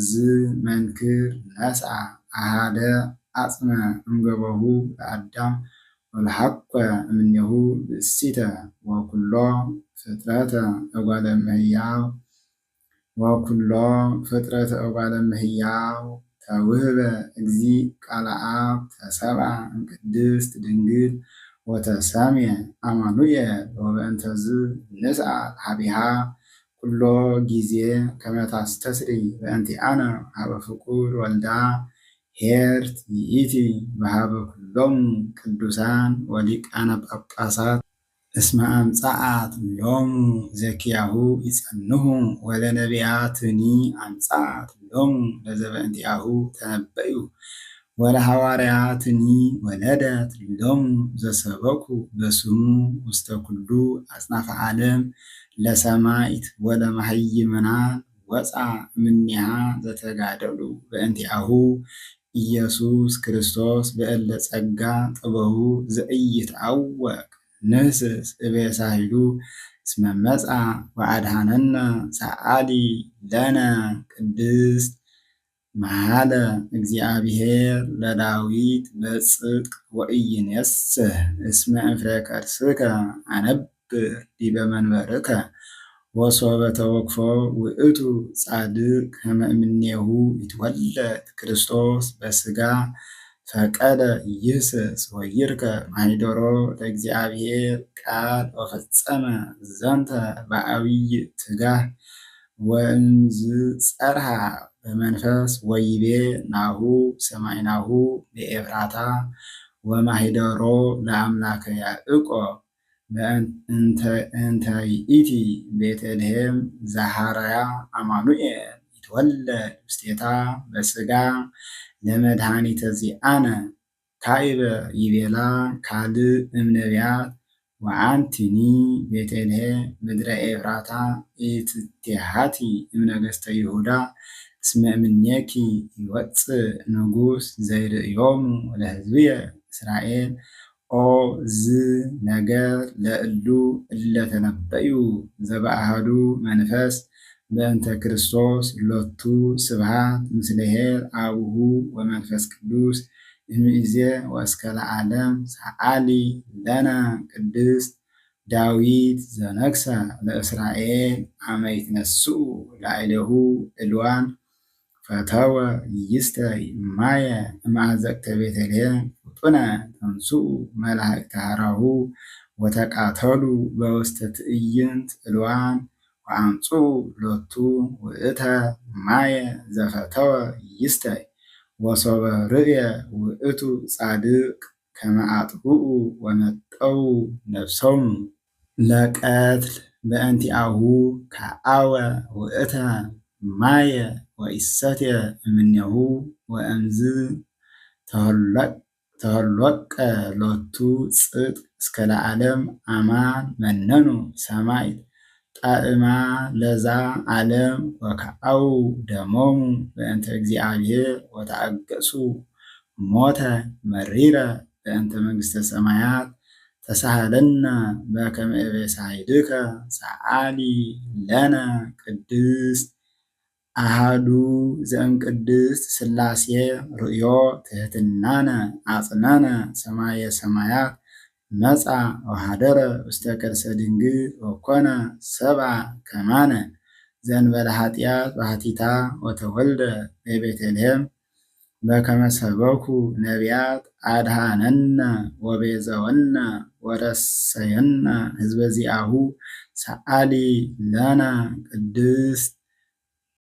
ዝ መንክር ነስአ አሃደ አጽመ እምገበሁ ለአዳም ወለሐኮ እምኔሁ ብእሲተ ወኩሎ ፍጥረተ እጓለ እመሕያው ወኩሎ ፍጥረተ እጓለ እመሕያው ተውህበ እግዚእ ቃለ አብ ተሰብአ እምቅድስት ድንግል ወተሰምየ አማኑኤል ወበእንተዝ ንስአል ኀቤሃ ኩሎ ጊዜ ከመ ታስተስሪ በእንቲአነ ኀበ ፍቁር ወልዳ ኄርት ይእቲ በኀበ ኩሎሙ ቅዱሳን ወሊቃነ ጳጳሳት እስመ አምጽአት ሎሙ ዘኪያሁ ይጸንሑ ወለነቢያትኒ አምጽአት ሎሙ ለዘበእንቲአሁ ተነበዩ ወለሐዋርያትኒ ወለደት ሎሙ ዘሰበኩ በስሙ ውስተ ኩሉ አጽናፈ ዓለም ለሰማዕት ወለመሃይምናን ወፅአ እምኔሃ ዘተጋደሉ በእንቲአሁ ኢየሱስ ክርስቶስ በእለ ጸጋ ጥበቡ ዘኢይትዐወቅ ንህስስ እበየ ሳህሉ እስመ መጽአ ወአድኀነነ ሰአሊ ለነ ቅድስት መሃለ እግዚአብሔር ለዳዊት በጽድቅ ወኢይኔስሕ እስመ እምፍሬ ከርስከ አነብር ዲበ መንበርከ ወሶበ ተወክፎ ውእቱ ጻድቅ ከመ እምኔሁ ይትወለድ ክርስቶስ በሥጋ ፈቀደ ይህስስ ወይርከ ማኅደሮ ለእግዚአብሔር ቃል ወፈጸመ ዘንተ በዐቢይ ትጋህ ወእምዝ ጸርሃ በመንፈስ ወይቤ ናሁ ሰማዕናሁ ለኤፍራታ ወማኅደሮ ለአምላከ ያዕቆብ እንተ ይእቲ ቤተልሔም ዘሐረያ አማኑኤል ይትወለድ ውስቴታ በሥጋ ለመድኃኒተ ዚአነ ካዕበ ይቤላ ካልእ እምነቢያት ወአንቲኒ ቤተልሔም ምድረ ኤፍራታ ኢትቴሃቲ እምነገሥተ ይሁዳ እስመ እምኔኪ ይወፅእ ንጉሥ ዘይርእዮሙ ለሕዝብየ እስራኤል ኦ ዝ ነገር ለእሉ እለ ተነበዩ ዘበአሐዱ መንፈስ በእንተ ክርስቶስ ሎቱ ስብሐት ምስለ ኄር አቡሁ ወመንፈስ ቅዱስ እምይእዜ ወእስከ ለዓለም ሰአሊ ለነ ቅድስት ዳዊት ዘነግሠ ለእስራኤል አመ ይትነስኡ ላዕሌሁ ዕልዋን ፈተወ ይስተይ ማየ እምአዘቅተ ቤተልሔም ፍጡነ ተንሥኡ መላእክተ ሐራሁ ወተቃተሉ በውስተ ትዕይንት ዕልዋን ወአምጽኡ ሎቱ ውእተ ማየ ዘፈተወ ይስተይ ወሶበ ርእየ ውእቱ ጻድቅ ከመ አጥብኡ ወመጠው ነፍሶሙ ለቀትል በእንቲአሁ ከአወ ውእተ ማየ ወኢሰትየ እምኔሁ ወእምዝ ተኈለቀ ሎቱ ጽድቅ እስከ ለዓለም አማን መነኑ ሰማዕት ጣዕማ ለዛ ዓለም ወከዐው ደሞሙ በእንተ እግዚአብሔር ወተአገሱ ሞተ መሪረ በእንተ መንግሥተ ሰማያት ተሳሃለነ በከመ እበሳይድከ ሰአሊ ለነ ቅድስት አሃዱ ዘእምቅድስት ሥላሴ ርእዮ ትሕትናነ አጽነነ ሰማየ ሰማያት መጻ ወኀደረ ውስተ ከርሰ ድንግል ወኮነ ሰብአ ከማነ ዘእንበለ ኃጢአት ባሕቲታ ወተወልደ በቤተልሔም በከመ ሰበኩ ነቢያት አድኀነነ ወቤዘወነ ወረሰየነ ሕዝበ ዚአሁ ሰአሊ ለነ ቅድስት።